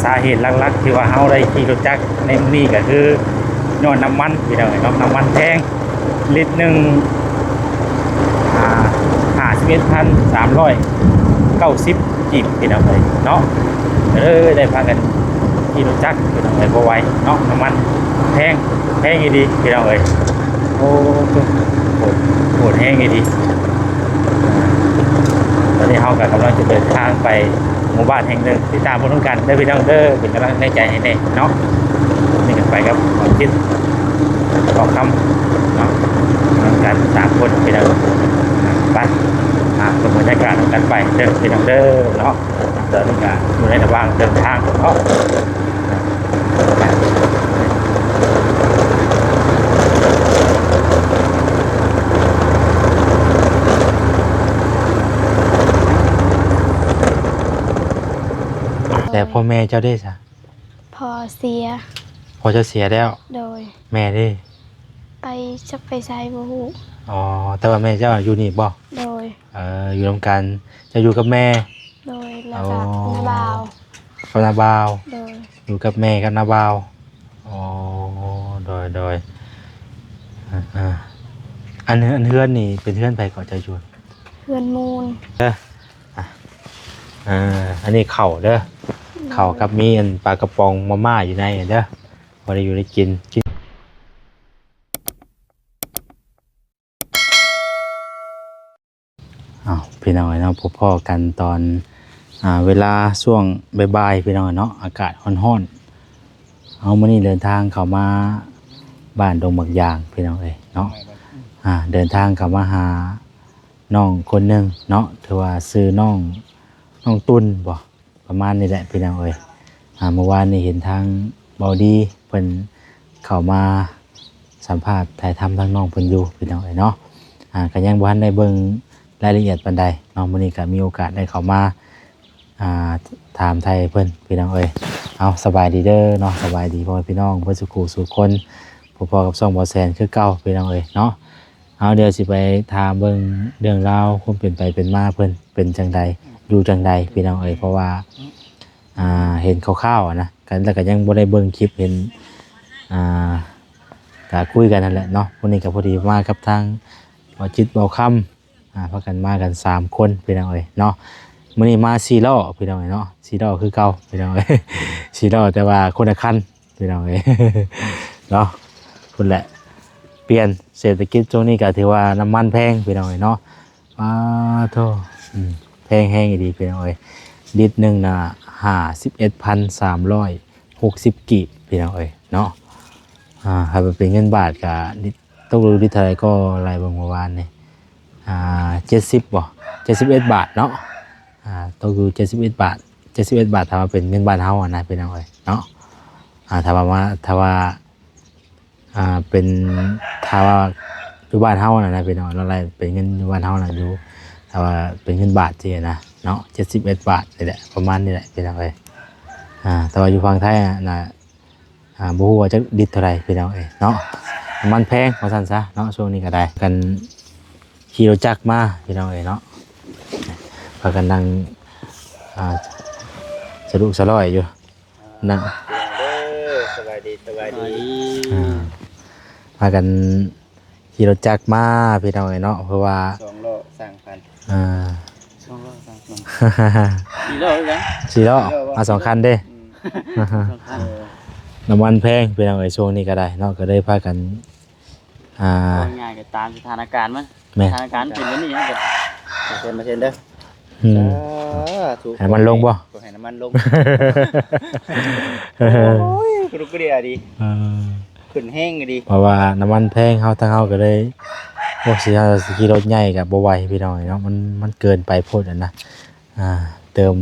ສາເຫດຫຼັກໆທີ່ວ່າເຮົາໄດ້ຂີ່ລົດຈັກໃນມື້ນີ້ກໍຄືຍ້ອນນ້ຳມັນ ພີ່ນ້ອງເອີຍເນາະ, ນ້ຳມັນແພງ ລິດໜຶ່ງ ອ່າ ຫ້າສິບເອັດພັນສາມຮ້ອຍເກົ້າສິບກີບ ພີ່ນ້ອງເອີຍເນາະ. ກໍເລີຍໄດ້ພາກັນຂີ່ລົດຈັກ ພີ່ນ້ອງເອີຍ ບໍ່ໄຫວເນາະ, ນ້ຳມັນແພງ ແພງອີ່ຫຼີ ພີ່ນ້ອງເອີຍ. ໂອ້ ໂຫດ ໂຫດແຮງອີ່ຫຼີ. ຕອນນີ້ເຮົາກໍກຳລັງຈະເດີນທາງໄປໝູ່ບ້ານແຫ່ງໜຶ່ງ ຕິດຕາມເບິ່ງນຳກັນເດີພີ່ນ້ອງເດີ, ເປັນກຳລັງແຮງໃຈໃຫ້ແດ່ເນາະ. ນີ້ກໍໄປກັບບ່າວຈິດ ບ່າວຄຳເນາະ, ນຳກັນສາມຄົນພີ່ນ້ອງ. ໄປ ຫາເບິ່ງບັນຍາກາດນຳກັນໄປເດີພີ່ນ້ອງເດີເນາະ. ຕອນນີ້ກໍຢູ່ໃນລະຫວ່າງເດີນທາງເນາະ. ແຕ່ພໍ່ແມ່ເຈົ້າເດ້ຊະ? ພໍ່ເສຍ. ພໍ່ເຈົ້າເສຍແລ້ວ? ໂດຍ. ແມ່ເດ້? ໄປຈັກໄປໃສບໍ່ຮູ້. ອໍ ແຕ່ວ່າແມ່ເຈົ້າຢູ່ນີ້ບໍ່? ໂດຍ. ເອີ ຢູ່ນຳກັນ. ເຈົ້າຢູ່ກັບແມ່? ໂດຍ ແລ້ວກໍ ອໍ ນ້າບ່າວ. ກັບນ້າບ່າວ? ໂດຍ. ຢູ່ກັບແມ່ກັບນ້າບ່າວ. ອໍ ໂດຍ ໂດຍ. ອາ ອັນ ອັນເຮືອນນີ້ເປັນເຮືອນໃຜເກາະ ເຈົ້າຢູ່? ເຮືອນມູນ. ເດີ ອາ ເອີ ອັນນີ້ເຂົ້າເດີ. ໂດຍ. ເຂົ້າກັບມີອັນປາກະປ໋ອງມາມ່າຢູ່ໃນເດີ, ພໍໄດ້ຢູ່ໄດ້ກິນ ກິນ. ອ້າວ ພີ່ນ້ອງເອີຍເນາະ, ພົບພໍ້ກັນຕອນ ອ່າ ເວລາຊ່ວງບ່າຍໆ ພີ່ນ້ອງເອີຍເນາະ, ອາກາດຮ້ອນໆ. ເອົາ ມື້ນີ້ເດີນທາງເຂົ້າມາບ້ານດົງບັກຢາງ ພີ່ນ້ອງເອີຍເນາະ. ອ່າ ເດີນທາງເຂົ້າມາຫານ້ອງຄົນໜຶ່ງເນາະ, ຖືວ່າຊື່ນ້ອງ ນ້ອງຕຸ່ນບໍ? ປະມານນີ້ແຫຼະພີ່ນ້ອງເອີຍ. ອ່າ ເມື່ອວານນີ້ເຫັນທາງເບົາດີເພິ່ນເຂົ້າມາສຳພາດຖ່າຍທຳທາງນ້ອງເພິ່ນຢູ່ພີ່ນ້ອງເອີຍເນາະ. ອ່າ ກໍຍັງບໍ່ທັນໄດ້ເບິ່ງລາຍລະອຽດປານໃດເນາະ, ມື້ນີ້ກໍມີໂອກາດໄດ້ເຂົ້າມາ ອ່າ ຖາມໄຖ່ເພິ່ນພີ່ນ້ອງເອີຍ. ເອົາ ສະບາຍດີເດີເນາະ, ສະບາຍດີພໍ່ແມ່ພີ່ນ້ອງເບິດສູ່ຄູ່ສູ່ຄົນ, ພົບພໍ້ກັບຊ່ອງບໍ່ແຊນຄືເກົ່າພີ່ນ້ອງເອີຍເນາະ. ເອົາ ດຽວຊິໄປຖາມເບິ່ງເລື່ອງລາວຄວາມເປັນໄປເປັນມາເພິ່ນເປັນຈັ່ງໃດ ຢູ່ຈັ່ງໃດພີ່ນ້ອງເອີຍ, ເພາະວ່າ ອ່າ ເຫັນຄ່າວໆນະ ກັນ ແລ້ວກໍຍັງບໍ່ໄດ້ເບິ່ງຄລິບ ເຫັນ ອ່າ ກໍຄຸຍກັນນັ້ນແຫຼະເນາະ. ມື້ນີ້ກໍພໍດີມາກັບທາງບ່າວຈິດ ບ່າວຄຳ ອ່າ ພາກັນມາກັນສາມຄົນພີ່ນ້ອງເອີຍເນາະ. ມື້ນີ້ມາສີ່ລໍ້ພີ່ນ້ອງເອີຍເນາະ, ສີ່ລໍ້ຄືເກົ່າພີ່ນ້ອງເອີຍ, ສີ່ລໍ້ແຕ່ວ່າຄົນລະຄັນ ພີ່ນ້ອງເອີຍເນາະ. ພຸ້ນແຫຼະ ປ່ຽນເສດຖະກິດຊ່ວງນີ້ກໍຖືວ່ານ້ຳມັນແພງພີ່ນ້ອງເອີຍເນາະ. ປາໂທ້ ອືມ ແພງແຮງອີ່ຫຼີພີ່ນ້ອງເອີຍ, ລິດໜຶ່ງນະ ຫ້າສິບເອັດພັນສາມຮ້ອຍຫົກສິບກີບພີ່ນ້ອງເອີຍເນາະ. ອ່າ ຖ້າເປັນເງິນບາດກໍລິດ ຕົກຢູ່ລິດເທົ່າໃດກໍໄລ່ເບິ່ງເມື່ອວານນີ້ ອ່າ ເຈັດສິບບໍ? ເຈັດສິບເອັດບາດເນາະ. ອ່າ ຕົກຢູ່ເຈັດສິບເອັດບາດ, ເຈັດສິບເອັດບາດ ຖ້າວ່າເປັນເງິນບ້ານເຮົາຫັ້ນນະ ພີ່ນ້ອງເອີຍເນາະ. ອ່າ ຖ້າວ່າມາ ຖ້າວ່າ ອ່າ ເປັນ ຖ້າວ່າຢູ່ບ້ານເຮົາຫັ້ນນະ ພີ່ນ້ອງ, ເຮົາໄລ່ເປັນເງິນຢູ່ບ້ານເຮົານະ ຢູ່ ຖ້າວ່າເປັນເງິນບາດຊີ້ນະເນາະ ເຈັດສິບເອັດບາດນີ້ແຫຼະ ປະມານນີ້ແຫຼະ ພີ່ນ້ອງເອີຍ. ອ່າ ແຕ່ວ່າຢູ່ຝັ່ງໄທນະ ອ່າ ບໍ່ຮູ້ວ່າຈັກລິດເທົ່າໃດ ພີ່ນ້ອງເອີຍເນາະ, ນ້ຳມັນແພງວ່າຊັ້ນຊະເນາະ ຊ່ວງນີ້ກໍໄດ້. ກັນຂີ່ລົດຈັກມາ ພີ່ນ້ອງເອີຍເນາະ, ພາກັນນັ່ງ ອ່າ ສະດຸສະຫຼອຍຢູ່ ນະ. ເດີ ສະບາຍດີ ສະບາຍດີ. ອ່າ ພາກັນ ຂີ່ລົດຈັກມາ ພີ່ນ້ອງເອີຍເນາະ, ເພາະວ່າສອງລໍ້ສາມຄັນ. ອ່າ ສອງລໍ້ສາມຄັນ ສີ່ລໍ້ຄືກັນ ສີ່ລໍ້ ສີ່ລໍ້ ມາສອງຄັນເດ້. ອືມ ສອງຄັນ. ເອີ ນ້ຳມັນແພງ ພີ່ນ້ອງເອີຍ ຊ່ວງນີ້ກໍໄດ້ເນາະ, ກໍເລີຍພາກັນ ອ່າ ເວົ້າງ່າຍໆກໍຕາມສະຖານະການມັນ. ແມ່ນ ສະຖານະການເປັນແບບນີ້ ເຮົາກໍເຊັນມາເຊັນເດີ. ອືມ ສາທຸ ໃຫ້ນ້ຳມັນລົງບໍ່? ຂໍໃຫ້ນ້ຳມັນລົງ. ໂອ້ຍ ກະດຸກກະດິກດີ. ເອີ ຂຶ້ນແຮງອີ່ຫຼີ ເພາະວ່ານ້ຳມັນແພງ, ເຮົາ ທາງເຮົາກໍເລີຍ ໂອ້ ຊິ ເຮົາຊິຂີ່ລົດໃຫຍ່ກໍບໍ່ໄຫວພີ່ນ້ອງເນາະ, ມັນ ມັນເກີນໄປໂພດຫັ້ນນະ. ອ່າ ເຕີມ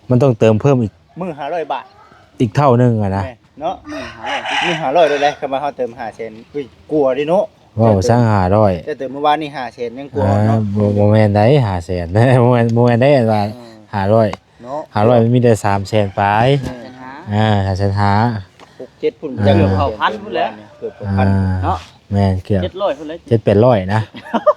ມັນຕ້ອງເຕີມເພີ່ມອີກ ມື້ຫ້າຮ້ອຍບາດ ອີກເທົ່າໜຶ່ງຫັ້ນນະ. ແມ່ນເນາະ ມື້ຫ້າຮ້ອຍ ມື້ຫ້າຮ້ອຍໂລດແຫຼະ. ຄັນວ່າເຮົາເຕີມຫ້າແສນ ອຸ້ຍ ກວ່າເດ້ເນາະ. ເວົ້າຊັ້ນຫ້າຮ້ອຍ ເຈົ້າເຕີມມື້ວານນີ້ຫ້າແສນ ຍັງກວ່າເນາະ. ບໍ່ ບໍ່ແມ່ນໃດ ຫ້າແສນ ບໍ່ແມ່ນ ບໍ່ແມ່ນໃດ ອັນວ່າ ເອີ ຫ້າຮ້ອຍ ເນາະ ຫ້າຮ້ອຍມັນມີແຕ່ສາມແສນປາຍ. ເອີ ຫ້າແສນຫ້າ ຫົກເຈັດພຸ້ນ ເກືອບເຂົ້າພັນພຸ້ນແຫຼະ ເກືອບເຂົ້າພັນເນາະ. ແມ່ນ ເກືອບເຈັດຮ້ອຍພຸ້ນແຫຼະ ເຈັດແປດຮ້ອຍນະ.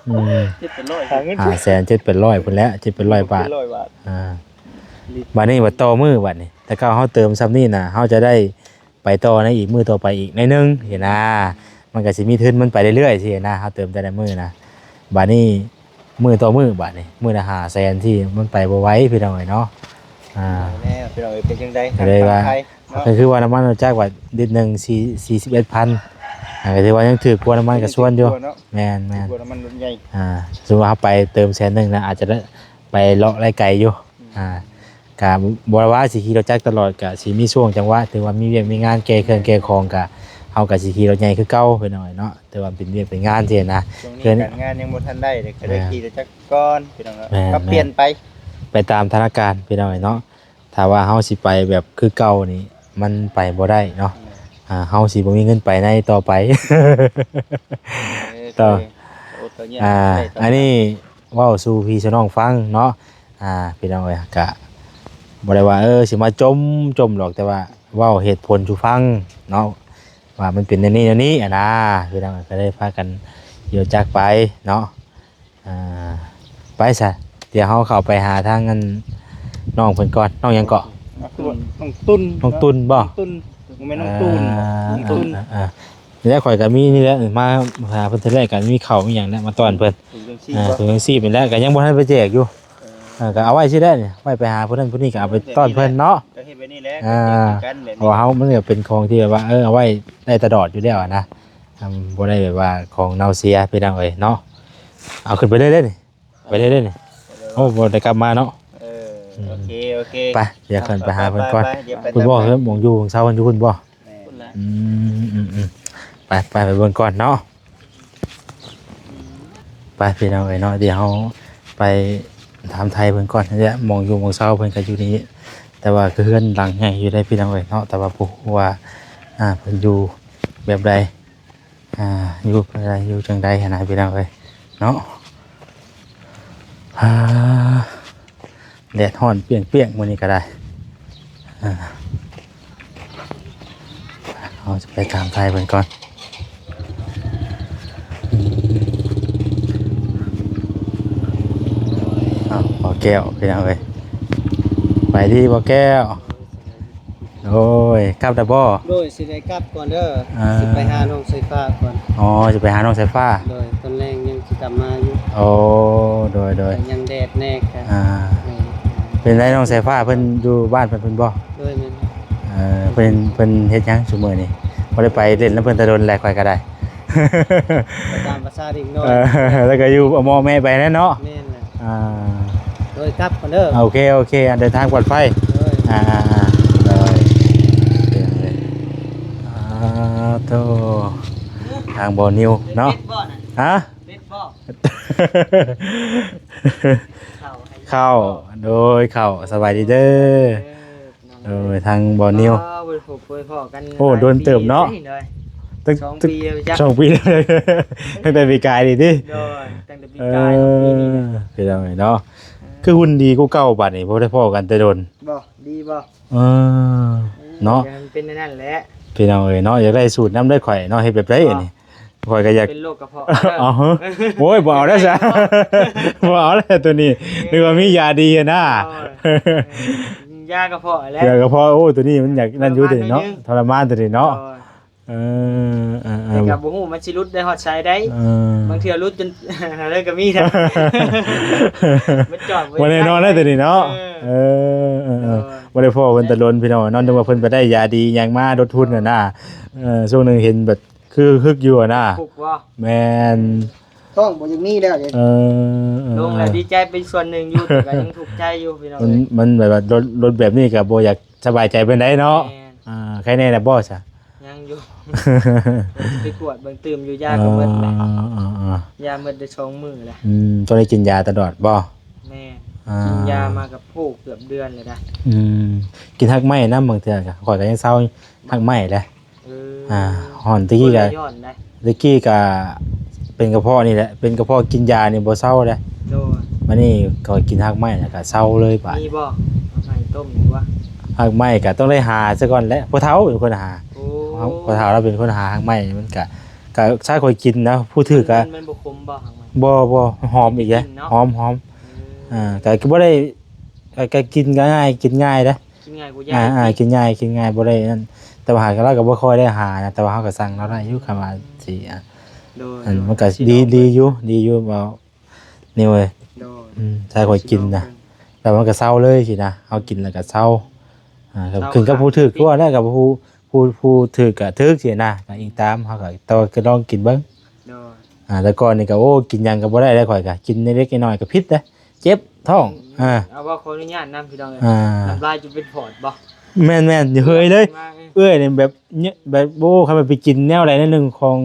ອືມ ເຈັດແປດຮ້ອຍ ຫ້າແສນເຈັດແປດຮ້ອຍພຸ້ນແຫຼະ ເຈັດແປດຮ້ອຍບາດ. ເອີ ບາດນີ້ວ່າຕໍ່ມື້ ບາດນີ້ ແຕ່ເກົ່າເຮົາເຕີມຊ່ຳນີ້ນະ ເຮົາຈະໄດ້ໄປຕໍ່ໃນອີກມື້ຕໍ່ໄປອີກໜ້ອຍໜຶ່ງຊີ້ນະ. ມັນກໍຊິມີທຶນມັນໄປເລື້ອຍໆຊີ້ນະ ເຮົາເຕີມແຕ່ລະມື້ນະ. ບາດນີ້ມື້ຕໍ່ມື້ ບາດນີ້ມື້ລະຫ້າແສນທີ່ມັນໄປບໍ່ໄຫວພີ່ນ້ອງເອີຍເນາະ. ອ່າ ແລ້ວພີ່ນ້ອງເອີຍ ເປັນຈັ່ງໃດ? ກໍເລີຍວ່າ ການໄຟເນາະ ກໍຄືວ່ານ້ຳມັນລົດຈັກວ່າລິດໜຶ່ງສີ່ ສີ່ສິບເອັດພັນ ອ່າ ກໍຖືວ່າຍັງຖືກກວ່ານ້ຳມັນກະຊວນຢູ່. ຖືກກວ່າເນາະ ແມ່ນໆ ຖືກກວ່ານ້ຳມັນລົດໃຫຍ່. ອ່າ ສົມມຸດວ່າເຮົາໄປເຕີມແສນໜຶ່ງນະ ອາດຈະໄດ້ໄປເລາະໄດ້ໄກຢູ່. ອືມ ອ່າ ກະບໍ່ໄດ້ວ່າຊິຂີ່ລົດຈັກຕະຫຼອດ ກະຊິມີຊ່ວງຈັງຫວະ ຖືວ່າມີວຽກມີງານແກ່ເຄື່ອງແກ່ຂອງ ກະເຮົາກະຊິຂີ່ລົດໃຫຍ່ຄືເກົ່າພີ່ນ້ອງເອີຍເນາະ. ແຕ່ວ່າເປັນວຽກເປັນງານຊີ້ນະ. ຊ່ວງນີ້ການງານຍັງບໍ່ທັນໄດ້ ກໍເລີຍ ອ່າ ຂີ່ລົດຈັກກ່ອນພີ່ນ້ອງເນາະ. ແມ່ນໆ ປັບປ່ຽນໄປ ໄປຕາມສະຖານະການພີ່ນ້ອງເອີຍເນາະ. ຖ້າວ່າເຮົາຊິໄປແບບຄືເກົ່ານີ້ ມັນໄປບໍ່ໄດ້ເນາະ. ແມ່ນ ອ່າ ເຮົາຊິບໍ່ມີເງິນໄປໃນຕໍ່ໄປ. ເອີ ຕໍ່ ໂອ້ ຕໍ່ຍາກ ອ່າ ໄດ້ຕໍ່ ອັນນີ້ເວົ້າສູ່ພີ່ສູ່ນ້ອງຟັງເນາະ. ອ່າ ພີ່ນ້ອງເອີຍ ກະບໍ່ໄດ້ວ່າ ເອີ ຊິມາຈົ່ມ ຈົ່ມດອກ ແຕ່ວ່າເວົ້າເຫດຜົນສູ່ຟັງເນາະ ວ່າມັນເປັນແນວນີ້ແນວນີ້ຫັ້ນນາ. ພີ່ນ້ອງກໍໄດ້ພາກັນຂີ່ລົດຈັກໄປເນາະ. ອ່າ ໄປຊະ ດຽວເຮົາເຂົ້າໄປຫາທາງອັນນ້ອງເພິ່ນກ່ອນ. ນ້ອງຫຍັງເກາະ? ນ້ອງຕຸນ ນ້ອງຕຸນ ນ້ອງຕຸນບໍ່? ຕຸນ ບໍ່ແມ່ນນ້ອງຕູນ ອ່າ ນ້ອງຕຸນ. ອ່າ ແລ້ວຂ້ອຍກໍມີນີ້ແຫຼະ ມາຫາເພິ່ນເທື່ອແລກກໍມີເຂົ້າມີຫຍັງແຫຼະ ມາຕ້ອນເພິ່ນ. ອ່າ ຖົງຈັ່ງຊີ້ແຫຼະ ກໍຍັງບໍ່ທັນໄປແຈກຢູ່. ເອີ ກໍເອົາໄວ້ຊີ້ແຫຼະນີ້ ໄວ້ໄປຫາຜູ້ນັ້ນຜູ້ນີ້ກໍເອົາໄປຕ້ອນເພິ່ນເນາະ. ກໍເຮັດແບບນີ້ແຫຼະ ອ່າ ກໍແຈກຄືກັນແບບນີ້ ເພາະວ່າເຮົາ ມັນກໍເປັນຂອງທີ່ແບບວ່າ ເອີ ເອົາໄວ້ໄດ້ຕະຫຼອດຢູ່ແລ້ວນະ. ອ່າ ບໍ່ໄດ້ແບບວ່າຂອງເນົ່າເສຍພີ່ນ້ອງເອີຍເນາະ. ເອົາຂຶ້ນໄປເລີຍເດ້ນີ້ ໄປເລີຍເດ້ນີ້. ໂອ້ ບໍ່ໄດ້ກັບມາເນາະ. ເອີ ອືມ ໂອເຄ ໂອເຄ ໄປ ດຽວຂຶ້ນໄປຫາເພິ່ນກ່ອນ. ໄປ ໄປ ໄປ ເພິ່ນບໍ່ ເພິ່ນໝ່ອງຢູ່ຂອງເຊົາເພິ່ນຢູ່ພຸ້ນບໍ່? ແມ່ນ ອືມ ອືມ ອືມ ໄປ ໄປ ໄປເບິ່ງກ່ອນເນາະ. ໄປພີ່ນ້ອງເອີຍເນາະ ດຽວເຮົາໄປຖາມໄຖ່ເພິ່ນກ່ອນ. ນີ້ແຫຼະ ໝ່ອງຢູ່ໝ່ອງເຊົາເພິ່ນກໍຢູ່ນີ້ ແຕ່ວ່າກໍເຮືອນຫຼັງໃຫຍ່ຢູ່ເດ້ພີ່ນ້ອງເອີຍເນາະ. ແຕ່ວ່າບໍ່ຮູ້ວ່າ ອ່າ ເພິ່ນຢູ່ແບບໃດ ອ່າ ຢູ່ແບບໃດ ຢູ່ຈັ່ງໃດຫັ້ນນະພີ່ນ້ອງເອີຍເນາະ. ອ່າ ແດດຮ້ອນປ່ຽງໆ ມື້ນີ້ກໍໄດ້. ອ່າ ເຮົາຈະໄປຖາມໄຖ່ເພິ່ນກ່ອນ. ອ້າວ ບໍ່ແກ້ວ ພີ່ນ້ອງເອີຍ ໄປດີບໍ່ແກ້ວ. ໂດຍ ກັບແລ້ວບໍ່? ໂດຍ ຊິໄດ້ກັບກ່ອນເດີ ອ່າ ຊິໄປຫານ້ອງສາຍຟ້າກ່ອນ. ອໍ ຊິໄປຫານ້ອງສາຍຟ້າ. ໂດຍ ຕອນແລງຍັງຊິກັບມາຢູ່. ໂອ້ ໂດຍ ໂດຍ ຍັງແດດແນ່ກະ ອ່າ ເປັນໄດນ້ອງສາຍຟ້າ ເພິ່ນຢູ່ບ້ານເພິ່ນພຸ້ນບໍ່? ໂດຍ ແມ່ນ. ເອີ ເພິ່ນ ເພິ່ນເຮັດຫຍັງຊຸມື້ນີ້? ບໍ່ໄດ້ໄປຫຼິ້ນນຳເພິ່ນແຕ່ດົນແລ້ວ ຂ້ອຍກໍໄດ້ ໄປຕາມພາສາເດັກນ້ອຍ. ເອີ ແລ້ວກໍຢູ່ເມາະແມະໄປແຫຼະເນາະ. ແມ່ນແຫຼະ. ອ່າ ໂດຍ ກັບກ່ອນເດີ. ໂອເຄ ໂອເຄ ເດີນທາງປອດໄພ. ໂດຍ ອ່າໆໆ ໂດຍ ໂອເຄ ໂອເຄ. ອ່າ ໂຕ ທາງບໍ່ນິວເນາະ. ເປັດບໍ່ນັ້ນ? ຮະ? ເປັດບໍ່? ເຂົ້າໃຫ້ ເຂົ້າ ໂດຍ ເຂົ້າ. ສະບາຍດີເດີ. ເອີ ໂດຍ ທາງບໍ່ນິວ. ອໍ ບໍ່ໄດ້ພົບບໍ່ໄດ້ພໍ້ກັນ. ໂອ້ ຫຼາຍ ໂດນເຕີບເນາະ. ປີແລ້ວນີ້ເນາະ ຕັ້ງ ສອງປີແລ້ວ. ສອງປີ ຕັ້ງແຕ່ປີກາຍນີ້ຕິ? ໂດຍ ຕັ້ງແຕ່ປີກາຍ ເອີ ຂອງປີນີ້ນະ ພີ່ນ້ອງເອີຍເນາະ. ເອີ ຄືຫຸ່ນດີກວ່າເກົ່າບາດນີ້ ບໍ່ໄດ້ພໍ້ກັນແຕ່ດົນ. ບໍ່ ດີບໍ່? ເອີ ເນາະ ມັນເປັນແນວນັ້ນແຫຼະ ພີ່ນ້ອງເອີຍເນາະ. ຢາກໄດ້ສູດນຳເດີຂ້ອຍເນາະ ເຮັດແບບໃດອັນນີ້? ຂ້ອຍກໍຢາກເປັນໂລກກະເພາະ. ເອົາ ໂອ້ຍ ບໍ່ເອົາແລ້ວຊະ ບໍ່ເອົາແລ້ວໂຕນີ້. ເອີ ນຶກວ່າມີຢາດີຫັ້ນນະ. ໂອ້ຍ ຢາກະເພາະແຫຼະ ຢາກະເພາະ. ໂອ້ ໂຕນີ້ມັນຢາກນັ້ນຢູ່ເດເນາະ ທໍລະມານໂຕນີ້ເນາະ. ໂດຍ ເອີ ເອີ ເອີ ແຕ່ກໍບໍ່ຮູ້ມັນຊິຫຼຸດໄດ້ຮອດໃສໃດ. ເອີ ບາງເທື່ອຫຼຸດຈົນ ນັ້ນເລີຍກໍມີນະ ມັນຈອດບໍ່ໄດ້ ບໍ່ແນ່ນອນເດ້ໂຕນີ້ເນາະ. ເອີ ເອີ ເອີ ເອີ ໂດຍ ບໍ່ໄດ້ພໍ້ເພິ່ນແຕ່ດົນ ພີ່ນ້ອງເນາະ. ນຶກວ່າເພິ່ນໄປໄດ້ຢາດີຫຍັງມາ ລົດທຶນຫັ້ນນະ. ເອີ ຊ່ວງໜຶ່ງເຫັນແບບ ຄືຮຶກຢູ່ຫັ້ນນະ. ທຸກບໍ່? ແມ່ນ ທ້ອງບໍ່ຢາກມີແລ້ວເດ້. ເອີ ເອີ ລົງແລ້ວດີໃຈໄປສ່ວນໜຶ່ງຢູ່ ແຕ່ກໍຍັງທຸກໃຈຢູ່ພີ່ນ້ອງ. ມັນ ເອີຍ ມັນແບບວ່າລົດ ລົດແບບນີ້ກໍບໍ່ຢາກສະບາຍໃຈປານໃດເນາະ. ແມ່ນ ອ່າ ໄຄແນ່ແລ້ວບໍ່ຊະ? ຍັງຢູ່ ໄປກວດເບິ່ງຕື່ມຢູ່ ຢາກໍໝົດແລ້ວ. ເອີ ເອີ ເອີ ຢາໝົດໄດ້ສອງມື້ແລ້ວ. ອືມ ຕ້ອງໄດ້ກິນຢາຕະຫຼອດບໍ່? ແມ່ນ ອ່າ ກິນຢາມາກັບ ໂອ້ ເກືອບເດືອນແລ້ວໄດ໋. ອືມ ກິນຮາກໄມ້ນຳ ບາງເທື່ອກໍ ຂ້ອຍກໍຍັງເຊົາຮາກໄມ້ແຫຼະ. ເອີ ອ່າ ຮ້ອນ ແຕ່ກີ້ກໍ ຕະກີ້ກໍເປັນກະເພາະນີ້ແຫຼະ ເປັນກະເພາະ ກິນຢານີ້ບໍ່ເຊົາເດ້. ໂດຍ ບາດນີ້ກໍກິນຮາກໄມ້ແລ້ວກໍເຊົາເລີຍບາດ. ມີບໍ່ຮາກໄມ້ຕົ້ມຢູ່ວະ? ຮາກໄມ້ກໍຕ້ອງໄດ້ຫາຊະກ່ອນແຫຼະ ພໍ່ເຖົ້າເປັນຄົນຫາ. ໂອ້ ພໍ່ເຖົ້າລາວເປັນຄົນຫາຮາກໄມ້. ມັນກະ ກະຊາຍຂ້ອຍກິນນະ ຜູ້ຖືກກະ ມັນ ມັນບໍ່ຂົມບໍ່ຮາກໄມ້? ບໍ່ ບໍ່ ຫອມອີກເດ້. ກິນເນາະ ຫອມ ຫອມ. ເອີ ອ່າ ກະບໍ່ໄດ້ ກະ ກະກິນກໍງ່າຍ ກິນງ່າຍເດ້. ກິນງ່າຍກວ່າຢາກ ອ່າ ກິນ ອ່າ ກິນງ່າຍ ກິນງ່າຍ ບໍ່ໄດ້ນັ້ນ. ແຕ່ວ່າຫາກ ລາວກໍບໍ່ຄ່ອຍໄດ້ຫານະ ແຕ່ວ່າເຮົາກໍສັ່ງລາວໄດ້ຢູ່ ຄຳວ່າຊິ ອ່າ ໂດຍ ອັນ ໂດຍ ມັນກໍ ຊິ ດີ ລອງເບິ່ງ ດີຢູ່ ດີຢູ່ ເວົ້ານີ້ເວີຍ. ໂດຍ ອືມ ໃສ່ຂ້ອຍກິນນະ ຊິລອງເບິ່ງ ແລ້ວມັນກໍເຊົາເລີຍຊີ້ນະ ເຮົາກິນແລ້ວກໍເຊົາ. ອ່າ ກໍ ເຊົາ ຂຶ້ນກັບຜູ້ຖືກ ຄັກ ກວ່າແລ້ວ ກັບຜູ້ ຜູ້ ຜູ້ຖືກກໍຖືກຊີ້ນະ ກໍອີງຕາມເຮົາກໍ ແຕ່ວ່າກໍລອງກິນເບິ່ງ. ໂດຍ ອ່າ ແຕ່ກ່ອນນີ້ກໍ ໂອ້ ກິນຫຍັງກໍບໍ່ໄດ້ເດ້ ຂ້ອຍກໍກິນເລັກໆນ້ອຍໆກໍຜິດເດ້ ເຈັບທ້ອງ. ອືມ ອ່າ ເອົາ ເວົ້າຂໍອະນຸຍາດນຳ ພີ່ນ້ອງເອີຍ ອ່າ ນ້ຳລາຍຈະເປັນພອດບໍ່? ແມ່ນໆ ເຮີຍເລີຍ ມາ ເອີ ເອື້ອຍນີ້ແບບ ແບບ ໂອ້ ຄັນວ່າໄປກິນແນວໃດແນວໜຶ່ງຂອງ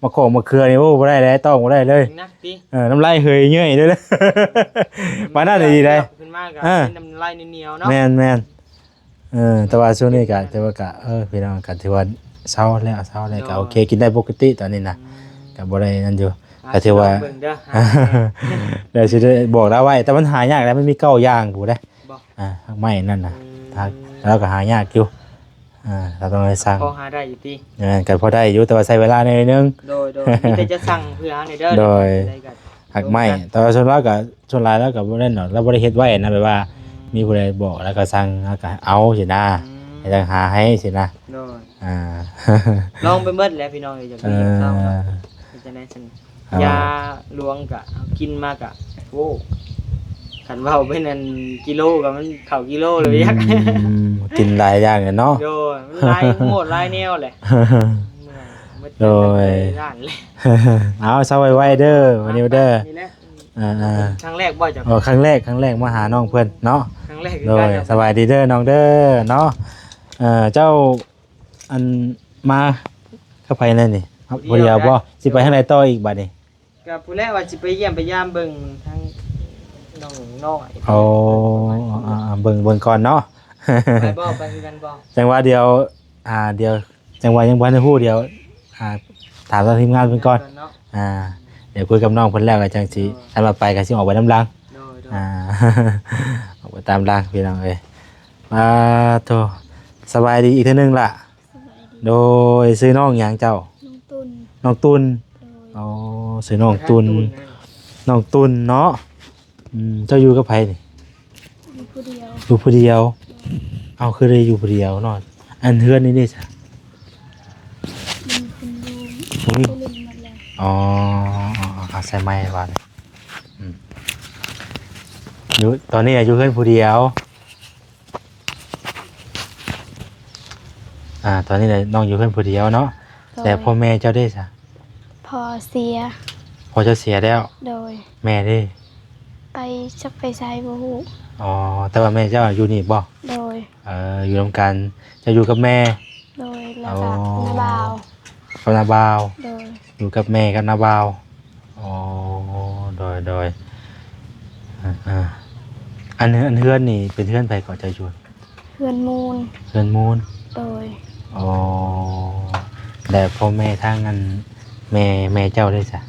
ໝາກຂອງໝາກເຂືອນີ້ ໂອ້ ບໍ່ໄດ້ແລ້ວ ຕ້ອງບໍ່ໄດ້ເລີຍ ໜັກຕິ ເອີ ນ້ຳລາຍເຮີຍເຍີ້ຍເລີຍ ປານນັ້ນອີ່ຫຼີໃດ. ຂຶ້ນມາກໍ ອ່າ ເປັນນ້ຳລາຍໜຽວໆເນາະ ແມ່ນໆ. ເອີ ແຕ່ວ່າຊ່ວງນີ້ກໍຖືວ່າກໍ ເອີ ພີ່ນ້ອງ ກໍຖືວ່າເຊົາແລ້ວ ເຊົາແລ້ວ ໂດຍ ກໍໂອເຄ ກິນໄດ້ປົກກະຕິຕອນນີ້ນະ ອືມ ກໍບໍ່ໄດ້ນັ້ນຢູ່ ອ່າ ກໍຖືວ່າ ຊິລອງເບິ່ງເດີ ແລ້ວຊິໄດ້ບອກລາວໄວ້ ແຕ່ມັນຫາຍາກແລ້ວ ມັນມີເກົ້າຢ່າງພຸ້ນເດ້. ບໍ່ ອ່າ ຮາກໄມ້ນັ້ນນະ ອືມ ຮາກ ລາວກໍຫາຍາກຢູ່ ອ່າ ລາວຕ້ອງໄດ້ສັ່ງ ພໍຫາໄດ້ຢູ່ຕິ ແມ່ນ ກໍພໍໄດ້ຢູ່ ແຕ່ວ່າໃຊ້ເວລາໜ້ອຍໜຶ່ງ ໂດຍໆ ມີແຕ່ຈະສັ່ງເພື່ອເຮົານີ້ເດີ ໂດຍ ໄດ້ກໍ ຮາກໄມ້ ແຕ່ວ່າສ່ວນລາວກໍ ສ່ວນຫຼາຍລາວກໍບໍ່ໄດ້ເນາະ ລາວບໍ່ໄດ້ເຮັດໄວ້ນະ ແບບວ່າ ອືມ ມີຜູ້ໃດບອກລາວກໍສັ່ງ ລາວກໍເອົາຊີ້ນະ ອືມ ໃຫ້ທາງຫາໃຫ້ຊີ້ນະ ໂດຍ ອ່າ ລອງໄປໝົດແຫຼະພີ່ນ້ອງເອີຍ ຢາກດີຢາກເຊົາເນາະ ເອີ ເຮັດຈັ່ງໃດຊັ້ນ ເອົາ ຢາຫຼວງກະເຮົາກິນມາກະ ໂອ້ ຄັນເວົ້າເປັນອັນກິໂລກະມັນເຂົ້າກິໂລເລີຍ ອືມ ກິນຫຼາຍຢ່າງແຫຼະເນາະ ໂດຍ ມັນຫຼາຍໂໝດຫຼາຍແນວແຫຼະ ເມື່ອຍໝົດ ໂດຍ ລ້ານແຫຼະ ເອົາ ເຊົາໄວໆເດີ ວັນນີ້ເດີ ນີ້ແຫຼະ ອ່າໆ ຄັ້ງແລກບໍ່ເຈົ້າ? ອໍ ຄັ້ງແລກ ຄັ້ງແລກມາຫານ້ອງເພິ່ນເນາະ ຄັ້ງແລກຄືກັນ ໂດຍ ສະບາຍດີເດີນ້ອງເດີເນາະ ເອີ ເຈົ້າ ອັນ ມາກັບໃຜແດ່ນີ້? ຜູ້ດຽວ ຜູ້ດຽວບໍ່? ຊິໄປທາງໃດຕໍ່ອີກບາດນີ້? ກໍຜູ້ແລກວ່າຊິໄປຢ້ຽມໄປຢາມເບິ່ງທາງນ້ອງນ້ອຍ ໂອ້ ເບິ່ງ ອ່າໆ ເບິ່ງ ເບິ່ງກ່ອນເນາະ ໄປບໍ່? ໄປຄືກັນບໍ່? ຈັ່ງວ່າດຽວ ອ່າ ດຽວ ຈັ່ງວ່າຍັງບໍ່ທັນໄດ້ຮູ້ ດຽວ ອ່າ ຖາມທາງທີມງານເພິ່ນກ່ອນ ເນາະ ອ່າ ດຽວຄຸຍກັບນ້ອງເພິ່ນແລ້ວກໍຈັ່ງຊິ ໂດຍ ຄັນວ່າໄປກໍຊິອອກໄປນຳຫຼັງ ໂດຍໆ ອ່າ ອອກໄປຕາມຫຼັງພີ່ນ້ອງເອີຍ ອ່າ ໂທ ສະບາຍດີອີກເທື່ອໜຶ່ງລະ ສະບາຍດີ ໂດຍ ຊື່ນ້ອງຫຍັງເຈົ້າ? ນ້ອງຕຸນ ນ້ອງຕຸນ ໂດຍ ອໍ ຊື່ນ້ອງຕຸນ ນ້ອງຕຸນເນາະ ອືມ ເຈົ້າຢູ່ກັບໃຜນີ້? ຢູ່ຜູ້ດຽວ ຢູ່ຜູ້ດຽວ ເອົ້າ ຄືໄດ້ຢູ່ຜູ້ດຽວເນາະ ອັນເຮືອນນີ້ເດ້ຊະ? ມີຄົນຢູ່ ບໍ່ມີ ໄປຫຼິ້ນໝົດແລ້ວ ອໍ ເອົາໃສ່ໄມค์ບາດນີ້ ອືມ ຢູ່ ຕອນນີ້ຢູ່ເຮືອນຜູ້ດຽວ ອ່າ ຕອນນີ້ແຫຼະ ນ້ອງຢູ່ເຮືອນຜູ້ດຽວເນາະ ໂດຍ ແຕ່ພໍ່ແມ່ເຈົ້າເດ້ຊະ? ພໍ່ເສຍ ພໍ່ເຈົ້າເສຍແລ້ວ ໂດຍ ແມ່ເດ້? ໄປຈັກໄປໃສບໍ່ຮູ້ ອໍ ແຕ່ວ່າແມ່ເຈົ້າຢູ່ນີ້ບໍ່? ໂດຍ ເອີ ຢູ່ນຳກັນ ເຈົ້າຢູ່ກັບແມ່ ໂດຍ ແລ້ວກໍ ອໍ ນ້າບ່າວ ກັບນ້າບ່າວ ໂດຍ ຢູ່ກັບແມ່ກັບນ້າບ່າວ ອໍ ໂດຍ ໂດຍ ອ່າໆ ອັນ ອັນເຮືອນນີ້ເປັນເຮືອນໃຜເກາະ ເຈົ້າຢູ່? ເຮືອນມູນ ເຮືອນມູນ ໂດຍ ອໍ ແລ້ວພໍ່ແມ່ທາງອັນ ແມ່ ແມ່ເຈົ້າເດ້ຊະ?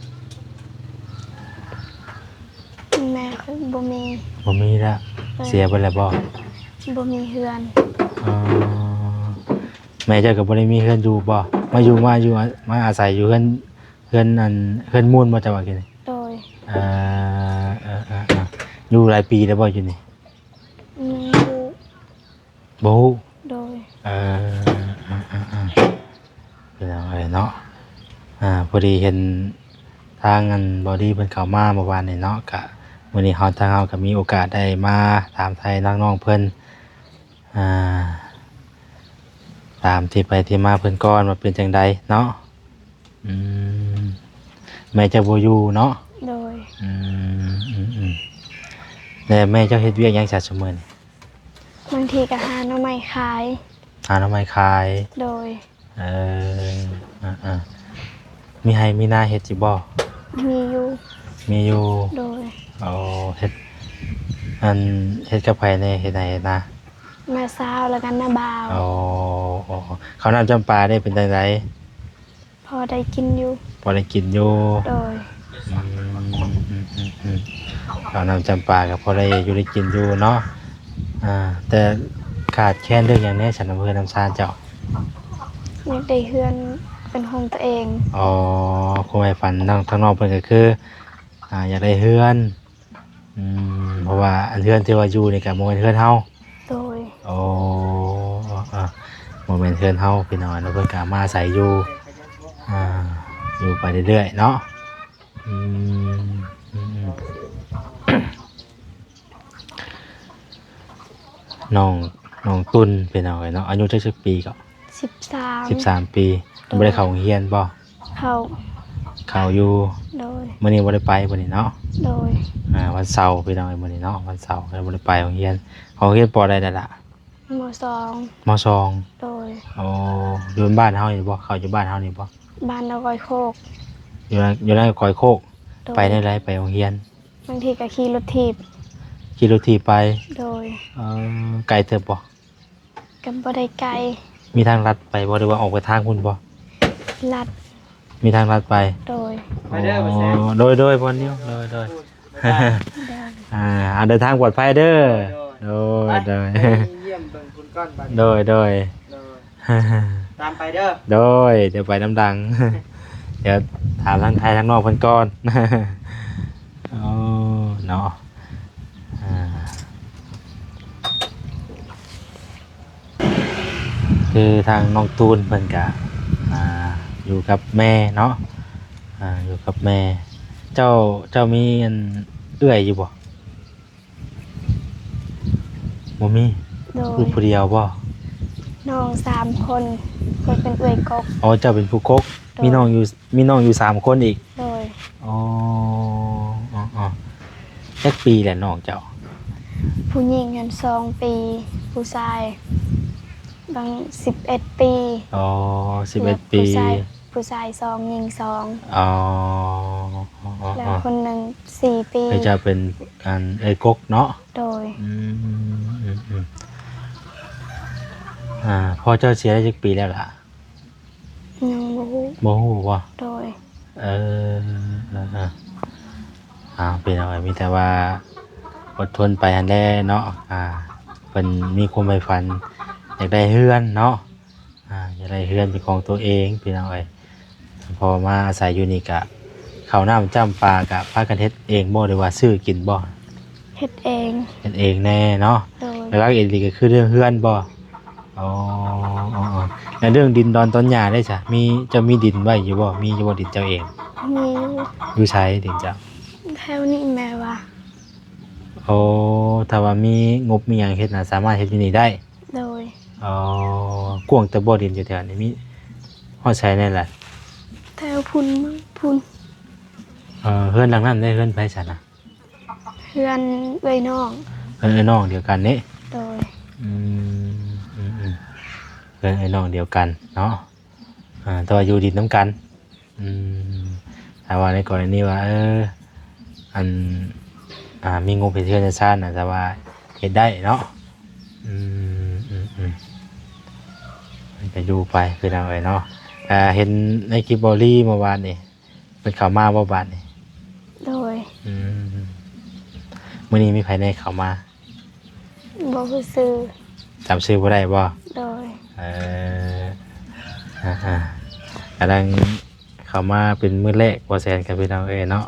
ແມ່ຂ້ອຍບໍ່ມີ ບໍ່ມີແລ້ວ ໂດຍ ເສຍໄປແລ້ວບໍ່? ບໍ່ມີເຮືອນ ອໍ ແມ່ເຈົ້າກໍບໍ່ໄດ້ມີເຮືອນຢູ່ບໍ່? ມາຢູ່ ມາຢູ່ ມາອາໄສຢູ່ເຮືອນ ເຮືອນອັນ ເຮືອນມູນບໍ່ ເຈົ້າວ່າກິນນີ້? ໂດຍ ເອີ ເອີ ເອີ ເອີ ຢູ່ຫຼາຍປີແລ້ວບໍ່ຢູ່ນີ້? ອືມ ບໍ່ຮູ້ ບໍ່ຮູ້ ໂດຍ ເອີ ເອີ ເອີ ເອີ ພີ່ນ້ອງເອີຍເນາະ ອ່າ ພໍດີເຫັນທາງອັນ ເບົາດີເພິ່ນເຂົ້າມາເມື່ອວານນີ້ເນາະ ກະມື້ນີ້ເຮົາ ທາງເຮົາກໍມີໂອກາດໄດ້ມາຖາມໄຖ່ທາງນ້ອງເພິ່ນ ອ່າ ຖາມທີ່ໄປທີ່ມາເພິ່ນກ່ອນວ່າເປັນຈັ່ງໃດເນາະ ອືມ ແມ່ເຈົ້າບໍ່ຢູ່ເນາະ ໂດຍ ອືມ ອືມ ແລ້ວແມ່ເຈົ້າເຮັດວຽກຫຍັງຊະຊຸມື້ນີ້? ບາງທີກໍຫາໜໍ່ໄມ້ຂາຍ ຫາໜໍ່ໄມ້ຂາຍ ໂດຍ ເອີ ເອີ ມີໄຮ່ມີນາເຮັດຢູ່ບໍ່? ມີຢູ່ ມີຢູ່ ໂດຍ ໂອ້ ເຮັດ ອັນ ເຮັດກັບໃຜແດ່? ເຮັດໄຮ່ເຮັດນາ ນ້າສາວ ແລ້ວກໍນ້າບ່າວ ໂອ້ ເຂົ້ານ້ຳຈຳປາເດ້ ເປັນຈັ່ງໃດ? ພໍໄດ້ກິນຢູ່ ພໍໄດ້ກິນຢູ່ ໂດຍ ອືມ ອືມ ອືມ ອືມ ເຂົ້ານ້ຳຈຳປາກໍພໍໄດ້ຢູ່ໄດ້ກິນຢູ່ເນາະ ອ່າ ແຕ່ຂາດແຄນເລື່ອງຫຍັງແດ່ຊັ້ນ ນຳເຮືອນນຳຊານເຈົ້າ? ຢາກໄດ້ເຮືອນເປັນຂອງຕົວເອງ ອໍ ຄວາມໃຝ່ຝັນທາງ ທາງນ້ອງເພິ່ນກໍຄື ອ່າ ຢາກໄດ້ເຮືອນ ອືມ ເພາະວ່າອັນເຮືອນທີ່ວ່າຢູ່ນີ້ກໍບໍ່ແມ່ນເຮືອນເຮົາ ໂດຍ ໂອ້ ອ່າ ບໍ່ແມ່ນເຮືອນເຮົາພີ່ນ້ອງເນາະ ເພິ່ນກໍມາອາໄສຢູ່ ອ່າ ຢູ່ໄປເລື້ອຍໆເນາະ. ອືມ ອືມ ອືມ ນ້ອງ ນ້ອງຕຸນ ພີ່ນ້ອງເອີຍເນາະ ອາຍຸຈັກ ຈັກປີເກາະ? ສິບສາມ ສິບສາມປີ. ໂດຍ ບໍ່ໄດ້ເຂົ້າໂຮງຮຽນບໍ່? ເຂົ້າ ເຂົ້າຢູ່. ໂດຍ ມື້ນີ້ບໍ່ໄດ້ໄປມື້ນີ້ເນາະ? ໂດຍ ອ່າ ວັນເສົາພີ່ນ້ອງເອີຍ ມື້ນີ້ເນາະ ວັນເສົາ ກໍບໍ່ໄດ້ໄປໂຮງຮຽນ. ເຂົ້າໂຮງຮຽນ ປ.ໃດແລ້ວລະ? ມ.ສອງ ມ.ສອງ. ໂດຍ ໂອ້ ຢູ່ບ້ານເຮົານີ້ບໍ່? ເຂົ້າຢູ່ບ້ານເຮົານີ້ບໍ່? ບ້ານນາກອຍໂຄກ. ຢູ່ນາ ຢູ່ນາກອຍໂຄກ. ໂດຍ ໄປແນວໃດໄປໂຮງຮຽນ? ບາງທີກໍຂີ່ລົດຖີບ. ຂີ່ລົດຖີບໄປ? ໂດຍ ເອີ ໄກເຕີບບໍ່? ກໍບໍ່ໄດ້ໄກ. ມີທາງລັດໄປບໍ່ ຫຼືວ່າອອກໄປທາງພຸ້ນບໍ່? ລັດ ມີທາງລັດໄປ. ໂດຍ ໄປເດີ ໂອ້ ໂດຍ ໂດຍ ບ່ອນດຽວ ໂດຍ ໂດຍ ອ່າ ເດີນທາງປອດໄພເດີ. ໂດຍ ໂດຍ ໄປ ໂດຍ ໄປຢ້ຽມເບິ່ງພຸ້ນກ່ອນບາດນີ້. ໂດຍ ໂດຍ ໂດຍ ຕາມໄປເດີ. ໂດຍ ດຽວໄປນຳຫຼັງ ດຽວຖາມທາງໄທທາງນອກເພິ່ນກ່ອນ. ໂອ້ ເນາະ ອ່າ ຄືທາງນ້ອງຕູນເພິ່ນກະ ອ່າ ຢູ່ກັບແມ່ເນາະ ອ່າ ຢູ່ກັບແມ່. ເຈົ້າ ເຈົ້າມີອັນເອື້ອຍຢູ່ບໍ່? ບໍ່ມີ. ໂດຍ ລູກຜູ້ດຽວບໍ່? ນ້ອງສາມຄົນ ຂ້ອຍເປັນເອື້ອຍກົກ. ອໍ ເຈົ້າເປັນຜູ້ກົກ. ໂດຍ ມີນ້ອງຢູ່ ມີນ້ອງຢູ່ສາມຄົນອີກ. ໂດຍ ອໍ ອໍ ອໍ ຈັກປີແລ້ວນ້ອງເຈົ້າ? ຜູ້ຍິງຫັ້ນສອງປີ ຜູ້ຊາຍບາງສິບເອັດປີ. ອໍ ສິບເອັດປີ ຜູ້ຊາຍ ຜູ້ຊາຍສອງ ຍິງສອງ. ອໍ ແລ້ວຄົນໜຶ່ງສີ່ປີ. ເຈົ້າເປັນອັນເອື້ອຍກົກເນາະ? ໂດຍ ອືມ ອືມ ອືມ ອ່າ ພໍ່ເຈົ້າເສຍໄດ້ຈັກປີແລ້ວລະ? ຍັງບໍ່ຮູ້. ບໍ່ຮູ້ບໍ່? ໂດຍ ເອີ ເອີ ເອີ ເອົາ ພີ່ນ້ອງເອີຍ ມີແຕ່ວ່າອົດທົນໄປຫັ້ນແຫຼະເນາະ. ອ່າ ເພິ່ນມີຄວາມໃຝ່ຝັນຢາກໄດ້ເຮືອນເນາະ ອ່າ ຢາກໄດ້ເຮືອນເປັນຂອງຕົວເອງ ພີ່ນ້ອງເອີຍ. ພໍມາອາໄສຢູ່ນີ້ກະ ເຂົ້ານ້ຳຈ້ຳປາກະພາກັນເຮັດເອງບໍ່ ຫຼືວ່າຊື້ກິນບໍ່? ເຮັດເອງ. ເຮັດເອງແດ່ເນາະ. ໂດຍ ຫຼັກໆອີ່ຫຼີກໍຄືເລື່ອງເຮືອນບໍ່? ອໍ ແລ້ວເລື່ອງດິນດອນຕອນຫຍ້າເດ້ຊະ ມີ ເຈົ້າມີດິນໄວ້ຢູ່ບໍ່? ມີຢູ່ບໍ່ດິນເຈົ້າເອງ? ມີຢູ່. ຢູ່ໃສດິນເຈົ້າ? ແຖວນີ້ແມ່ວ່າ. ໂອ້ ຖ້າວ່າມີງົບມີຫຍັງເຮັດນະ ສາມາດເຮັດຢູ່ນີ້ໄດ້. ໂດຍ ອໍ ກວ້າງແຕ່ບໍ່ດິນຢູ່ແຖວນີ້ ມີຮອດໃສແດ່ລະ? ແຖວພຸ້ນພຸ້ນ. ເອີ ເຮືອນຫຼັງນັ້ນເດ້ ເຮືອນໃຜຊັ້ນນະ? ເຮືອນເອື້ອຍນ້ອງ. ເຮືອນເອື້ອຍນ້ອງດຽວກັນນີ້. ໂດຍ ອືມ ອືມ ອືມ ເຮືອນເອື້ອຍນ້ອງດຽວກັນເນາະ ອ່າ ແຕ່ວ່າຢູ່ດິນນຳກັນ. ອືມ ຖ້າວ່າໃນກໍລະນີວ່າ ເອີ ອັນ ອ່າ ມີງົບເຮັດເຮືອນເຮັດຊານນະ ແຕ່ວ່າເຮັດໄດ້ເນາະ. ອືມ ອືມ ອືມ ມັນກໍຢູ່ໄປ ພີ່ນ້ອງເອີຍເນາະ. ອ່າ ເຫັນໃນຄລິບເບົາລີເມື່ອວານນີ້ ເພິ່ນເຂົ້າມາບໍ່ບາດນີ້? ໂດຍ ອືມ ມື້ນີ້ມີໃຜແດ່ເຂົ້າມາ? ບໍ່ຮູ້ຊື່. ຈຳຊື່ບໍ່ໄດ້ບໍ່? ໂດຍ ເອີ ອ່າໆ ກຳລັງເຂົ້າມາເປັນມື້ແລກ ບໍ່ແຊນກັບພີ່ນ້ອງເອີຍເນາະ.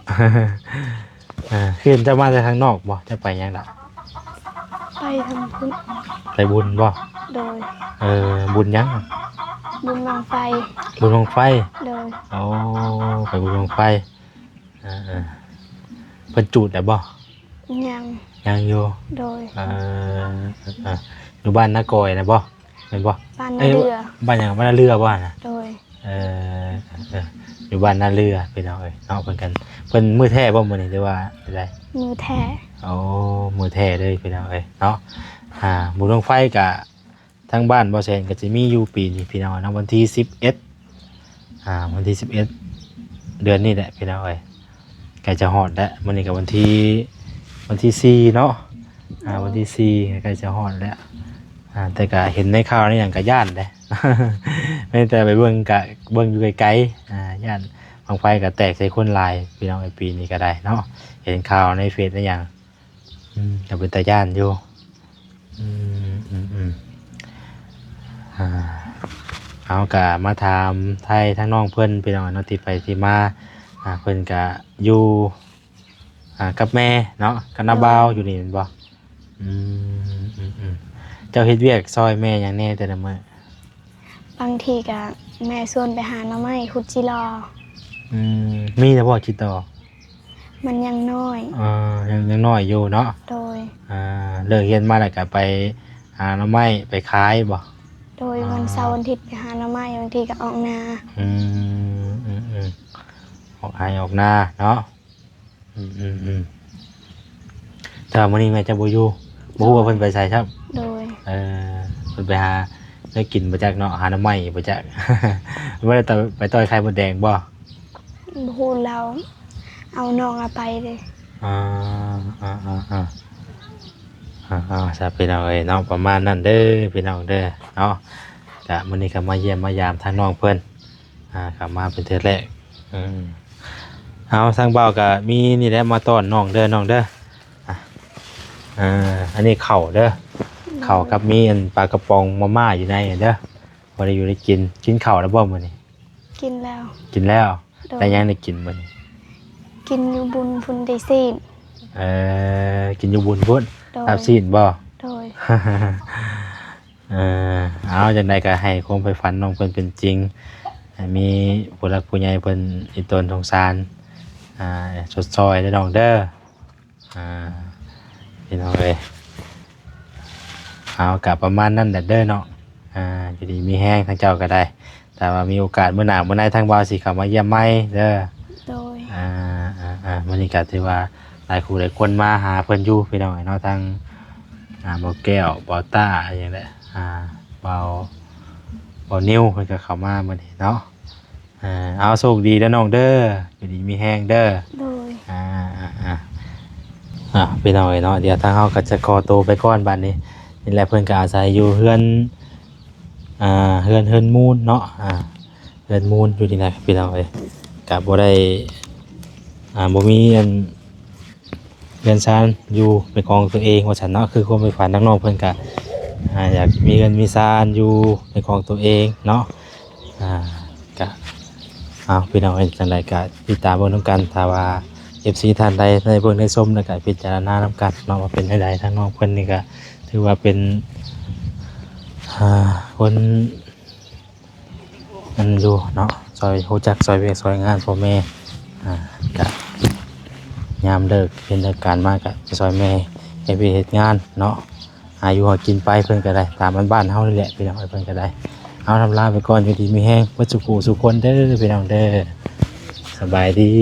ອ່າ ຄືເຫັນເຈົ້າມາແຕ່ທາງນອກບໍ່? ເຈົ້າໄປຫຍັງລະ? ໄປທຳບຸນ. ໄປບຸນບໍ່? ໂດຍ ເອີ ບຸນຫຍັງ? ບຸນບັ້ງໄຟ. ບຸນບັ້ງໄຟ? ໂດຍ ໂອ້ ໄປບຸນບັ້ງໄຟ. ເອີ ເອີ ເພິ່ນຈູດແລ້ວບໍ່? ຍັງ ຍັງຢູ່. ໂດຍ ເອີ ເອີ ເອີ ຢູ່ບ້ານນາກອຍນະບໍ່? ແມ່ນບໍ່? ບ້ານນາເຫຼືອ. ເອີ ບ້ານຫຍັງ? ບ້ານນາເຫຼືອບໍ່ຫັ້ນນະ? ໂດຍ ເອີ ເອີ ເອີ ຢູ່ບ້ານນາເຫຼືອ ພີ່ນ້ອງເອີຍເນາະ. ເພິ່ນກັນ ເພິ່ນມື້ແທ້ບໍ່ມື້ນີ້ ຫຼືວ່າໃດ? ມື້ແທ້. ໂອ້ ມື້ແທ້ເລີຍ ພີ່ນ້ອງເອີຍເນາະ. ອ່າ ບຸນບັ້ງໄຟກະ ທາງບ້ານບໍ່ແຊນກໍຈະມີຢູ່ປີນີ້ພີ່ນ້ອງເນາະ ວັນທີສິບເອັດ ອ່າ ວັນທີສິບເອັດ ເດືອນນີ້ແຫຼະພີ່ນ້ອງເອີຍ ໃກ້ຈະຮອດແລ້ວ. ມື້ນີ້ກໍວັນທີ ວັນທີສີ່ເນາະ ອ່າ ວັນທີສີ່ ໃກ້ຈະຮອດແລ້ວ. ອ່າ ແຕ່ກໍເຫັນໃນຂ່າວໃນຫຍັງກໍຢ້ານເດ້ ແມ່ນແຕ່ໄປເບິ່ງກະເບິ່ງຢູ່ໄກໆ ອ່າ ຢ້ານບັ້ງໄຟກໍແຕກໃສ່ຄົນຫຼາຍພີ່ນ້ອງເອີຍ ປີນີ້ກໍໄດ້ເນາະ ເຫັນຂ່າວໃນເຟສໃນຫຍັງ. ອືມ ກໍເປັນຕາຢ້ານຢູ່. ອືມ ອືມ ອືມ ອ່າ ເຮົາກໍມາຖາມໄຖ່ທາງນ້ອງເພິ່ນ ພີ່ນ້ອງເນາະ ທີ່ໄປທີ່ມາ. ອ່າ ເພິ່ນກໍຢູ່ ອ່າ ກັບແມ່ເນາະ ກັບນ້າບ່າວ ໂດຍ ຢູ່ນີ້ແມ່ນບໍ່? ອືມ ອືມ ອືມ ເຈົ້າເຮັດວຽກຊ່ອຍແມ່ຫຍັງແດ່ແຕ່ລະມື້? ບາງທີກະແມ່ຊວນໄປຫາໜໍ່ໄມ້ ຂຸດຈີ່ລໍ່. ອືມ ມີແລ້ວບໍ່ຈີ່ຕໍ? ມັນຍັງນ້ອຍ. ເອີ ຍັງ ຍັງນ້ອຍຢູ່ເນາະ. ໂດຍ. ອ່າ ເລີກຮຽນມາແລ້ວກະໄປຫາໜໍ່ໄມ້ໄປຂາຍບໍ່? ໂດຍ. ອ່າ ວັນເສົາວັນອາທິດໄປຫາໜໍ່ໄມ້ ບາງທີກະອອກນາ. ອືມ ອືມ ອືມ ອອກໄຮ່ອອກນາເນາະ. ອືມ ອືມ ອືມ ແຕ່ວ່າມື້ນີ້ແມ່ເຈົ້າບໍ່ຢູ່ ບໍ່ຮູ້ວ່າເພິ່ນໄປໃສຊ້ຳ. ໂດຍ. ເອີ ເພິ່ນໄປຫາແນວກິນບໍ່ຈັກເນາະ ຫາໜໍ່ໄມ້ບໍ່ຈັກ. ບໍ່ໄດ້ໄປຕ່ອຍໄຂ່ມົດແດງບໍ່? ບໍ່ຮູ້ ລາວເອົານ້ອງລາວໄປເດ້. ອ່າ ອ່າ ອ່າ ອ່າ ອ່າ ອ່າ ຊະ ພີ່ນ້ອງເອີຍເນາະ ປະມານນັ້ນເດີພີ່ນ້ອງເດີເນາະ. ກະມື້ນີ້ກະມາຢ້ຽມມາຢາມທາງນ້ອງເພິ່ນ ອ່າ ເຂົ້າມາເປັນເທື່ອແລກ. ອືມ ເອົາ ທາງບ່າວກະມີນີ້ແຫຼະ ມາຕ້ອນນ້ອງເດີ ນ້ອງເດີ. ອ່າ ເອີ ອັນນີ້ເຂົ້າເດີ ເຂົ້າກັບມີອັນປາກະປ໋ອງມາມ່າຢູ່ໃນເດີ ພໍໄດ້ຢູ່ໄດ້ກິນ. ກິນເຂົ້າແລ້ວບໍ່ມື້ນີ້? ກິນແລ້ວ. ກິນແລ້ວ. ໂດຍ. ໄດ້ຫຍັງໄດ້ກິນມື້ນີ້? ກິນຢູ່ບຸນພຸ້ນ ໄດ້ຊີ້ນ. ເອີ ກິນຢູ່ບຸນພຸ້ນ. ໂດຍ. ລາບຊີ້ນບໍ່? ໂດຍ. ເອີ ເອົາ ຈັ່ງໃດກໍໃຫ້ຄວາມໃຝ່ຝັນນ້ອງເພິ່ນເປັນຈິງ ໃຫ້ມີຜູ້ຫຼັກຜູ້ໃຫຍ່ເພິ່ນອີ່ຕົນສົງສານ ອ່າ ຊົດຊ່ອຍເດີນ້ອງເດີ. ອ່າ ພີ່ນ້ອງເອີຍ ເອົາ ກະປະມານນັ້ນແຫຼະເດີເນາະ. ອ່າ ຢູ່ດີມີແຮງ ທາງເຈົ້າກໍໄດ້ ຖ້າວ່າມີໂອກາດມື້ໜ້າມື້ໃນ ທາງບ່າວຊິເຂົ້າມາຢ້ຽມໃໝ່ເດີ. ໂດຍ. ອ່າ ອ່າ ອ່າ ມື້ນີ້ກໍຖືວ່າຫຼາຍຄູ່ຫຼາຍຄົນມາຫາເພິ່ນຢູ່ ພີ່ນ້ອງເອີຍເນາະ ທັງ ອ່າ ບ່າວແກ້ວ ບ່າວຕ້າ ອີ່ຫຍັງແຫຼະ ອ່າ ບ່າວ ບ່າວນິວ ເພິ່ນກໍເຂົ້າມາມື້ນີ້ເນາະ. ເອີ ເອົາ ໂຊກດີເດີນ້ອງເດີ ຢູ່ດີມີແຮງເດີ. ໂດຍ. ອ່າ ອ່າ ອ່າ ອ່າ ພີ່ນ້ອງເອີຍເນາະ ດຽວທາງເຮົາກໍຈະຂໍໂຕໄປກ່ອນບາດນີ້. ນີ້ແຫຼະ ເພິ່ນກໍອາໄສຢູ່ເຮືອນ ອ່າ ເຮືອນ ເຮືອນມູນເນາະ ອ່າ ເຮືອນມູນຢູ່ນີ້ແຫຼະ ພີ່ນ້ອງເອີຍ ກໍບໍ່ໄດ້ ອ່າ ບໍ່ມີອັນ ເຮືອນຊານຢູ່ເປັນຂອງຕົວເອງວ່າຊັ້ນເນາະ. ຄືຄວາມໃຝ່ຝັນທາງນ້ອງເພິ່ນກະ ອ່າ ຢາກມີເຮືອນມີຊານຢູ່ເປັນຂອງຕົວເອງເນາະ. ອ່າ ກະ ເອົາ ພີ່ນ້ອງເອີຍ ຈັ່ງໃດກະຕິດຕາມເບິ່ງນຳກັນ ຖ້າວ່າເອັຟຊີທ່ານໃດໄດ້ເບິ່ງໄດ້ຊົມແລ້ວກະພິຈາລະນານຳກັນເນາະ ວ່າເປັນແນວໃດ. ທາງນ້ອງເພິ່ນນີ້ກະຖືວ່າເປັນ ອ່າ ຄົນ ອັນຢູ່ເນາະ ຊ່ອຍ ຮູ້ຈັກຊ່ອຍວຽກຊ່ອຍງານພໍ່ແມ່ ອ່າ ກະຍາມເລີກເຮັດເລີກການມາກະໄປຊ່ອຍແມ່ເຮັດວຽກເຮັດງານເນາະ ຫາຢູ່ຫາກິນໄປ. ເພິ່ນກະໄດ້ຕາມບ້ານໆເຮົານີ້ແຫຼະ ພີ່ນ້ອງເອີຍ ເພິ່ນກະໄດ້. ເອົາ ລຳລາໄປກ່ອນ ຢູ່ດີມີແຮງເບິດສູ່ຜູ້ສູ່ຄົນເດີ ພີ່ນ້ອງເດີ ສະບາຍດີ.